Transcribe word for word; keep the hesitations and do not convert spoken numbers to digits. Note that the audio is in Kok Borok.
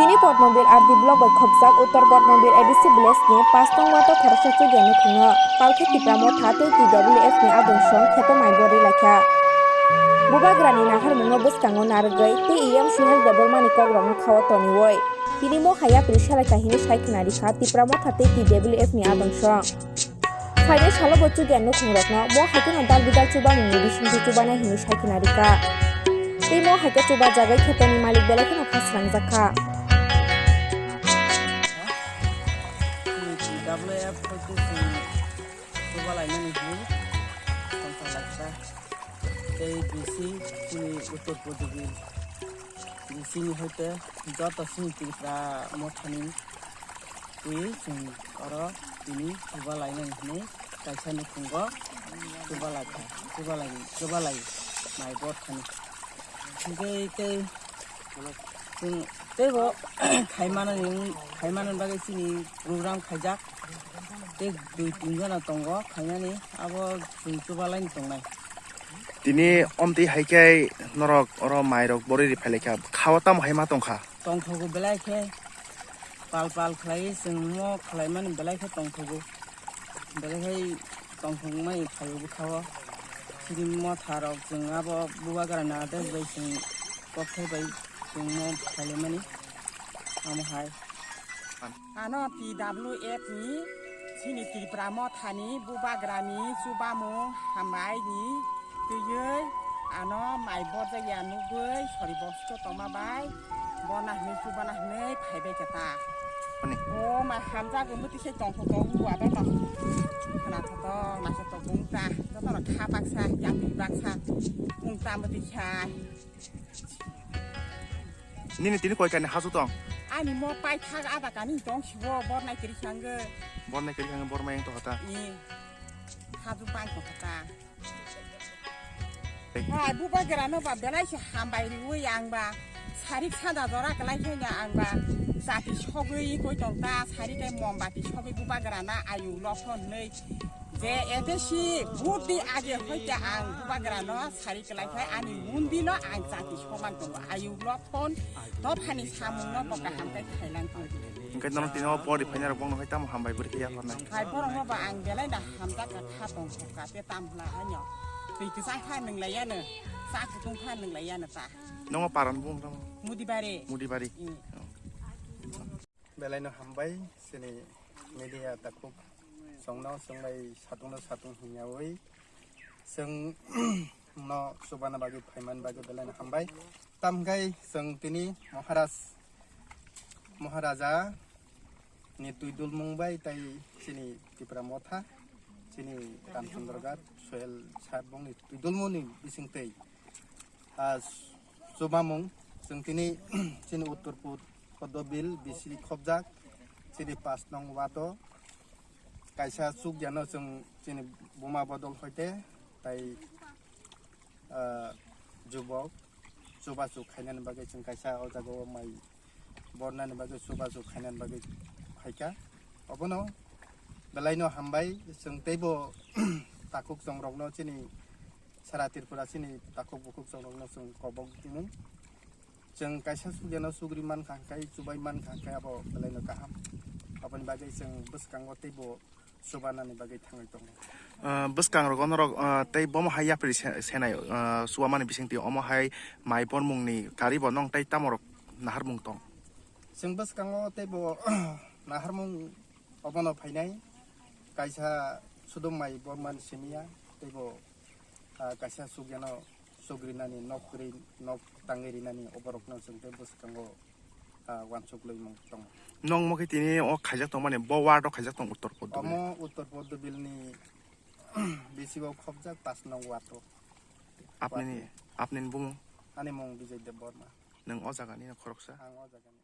Tini Pornobir R D block bai khopjak Uttor Pornobir A D C village ni pas nong wato khoroksa chugya nukhungno palkhe Tipra Motha tei T W F ni adong song kheto mai bori laikha. Bubagrani naharmungno bwskango narwgwi tei E M Suhel Debbarmani kokrokno khao toniwi. Tini mo haya pri salai kahini sai khna rikha Tipra Motha tei T W F ni adong song. Phainai salo bo chugya nukhungrokno bo hai kheno dal bidal chubamungni bisingtwi chubanai hwnwi sai khna rikha. Tei mo hai khe chubajagwi khetoni malik belai kheno khasrangjak kha. Chini T W F hoite chwng chubalainani hwnwi tongthok lai kha. Tei bising chini Uttor Pornobir bisingni hoite joto chini Tipra Mothani twi chwng oro tini chubalainani hwnwi kaisa nukhungo chubalai kha, chubalai, chubalai mai bo thani. Hingke tei chwng teibo khaimanani, khaimanani bagwi chini program khaijak. Tei dui tin jona tongo khainani, abo chwng chubalaini tongnai. Tini omtwi hai khe norok oro mairok borwi ri phai lai kha, khao tamo hai ma tong kha? Tongthogo belai khe pal pal khlaiwi chwng mo khlaimani belai khe tongthogo. Belai khai tongthokmani phaio bwkhao. Chini motharok chwng abo bubagrani adres bai chwng kokthai bai chwng mo khailaimani amo hai. Ano T W F ni chini Tipra Mothani bubagrani chubamung hambai ni twiwi ano mai borjakya nugwi sori bosto tongma bai. Bona hwnwi chubana hwnwi phaibai khe ta. Ani. O ma hamjago mwtwi se tongthok tong bua bai no. Khwna thotok naisok tok bung ta. Jotono kha baksa, yapri baksa. Bung ta mwtwi kha. Nini tini koi kani hasu tong? Ani mo paithak ada kani tong sibo bornai kiri sangwi. Bornai kiri sangwi bormai yang to hota. Ni. Hasu pai to hota. Hai, bubagrano ba belai se hambai riwi ang ba. Sarik sada jora kwlai khe no ang ba. Jati sogwi koi tong ta, sarik kai mombati sogwi bubagrana ayu lophon nei. Je A D C vote di age hoite ang bubagrano sarik kwlai khe ani mundi no ang jati soman tongo. Ayu lophon dophani samung no bo kaham kai khailang tongo. Hingke nono tino pori phaina rok bongno hai tamo hambai bwrwi khe yaphar nai. Hai borok no ba ang belai na hamjak kha tong kha te. Tamla hanyo. Twi kwchang kha nwng lai yano. Sa kutung kha nwng lai yano ta. Nongo paran bung tamo? Mudibari. Mudibari. Mm. Belai no hambai sini media takhuk songno songlai satung no satung hingyawi song no subana bagi phaiman bagi belai no hambai. Tamgai song tini Maharaj Maharaja ni twi dulmung bai tai chini Tipra Motha, chini Ramchandra Ghat, Sohel Saheb bongni twi dulmung ni bising twi, ah, chubamung chwng tini chini Uttor Pud Podobil bisi khobjak chini pas nong wato kaisa chukjano chwng chini buma bodol hoite tai ah, jubok chubachu khainani bagwi chwng kaisa o jaga o mai bornani bagwi chubachu khainani bagwi phaikha. Obono belaino hambai chwng teibo takhuk chongrokno chini sara Tripura chini takhuk bukhuk chongrokno chwng kobok mung. Chwng kaisa sugyano sugri mankha hwnkhe chubai mankha hwnkhe abo belaino kaham. Aboni bagwi chwng bwskango teibo chubanani bagwi thangwi tongo. Ah, bwskang rogo norok, ah, tei bomo hai yapri se-, senai, ah, chuamani bisingtwi omo hai mai bormungni karibo nong tei tamorok naharmung tong? Chwng bwskango teibo naharmung obono phainai kaisa sudum mai bormani simiya teibo, ah, kaisa sugyano sugrinani nok kwrwi nok tangwi rinani oborokno chwng tei bwskango ah, uansuk lwimung tongo. Nong mo khe tini o khaijak tongmani, bo ward o khaijak tong Uttor Poddo Bili. Omo Uttor Poddo Bili ni bisingo khobjak pas nong ward o. Apni ni, ward ni. Apni ni bumung? Ani mung Bijay Debbarma. Nwng o jaga ni khoroksa? Ang o jaga ni.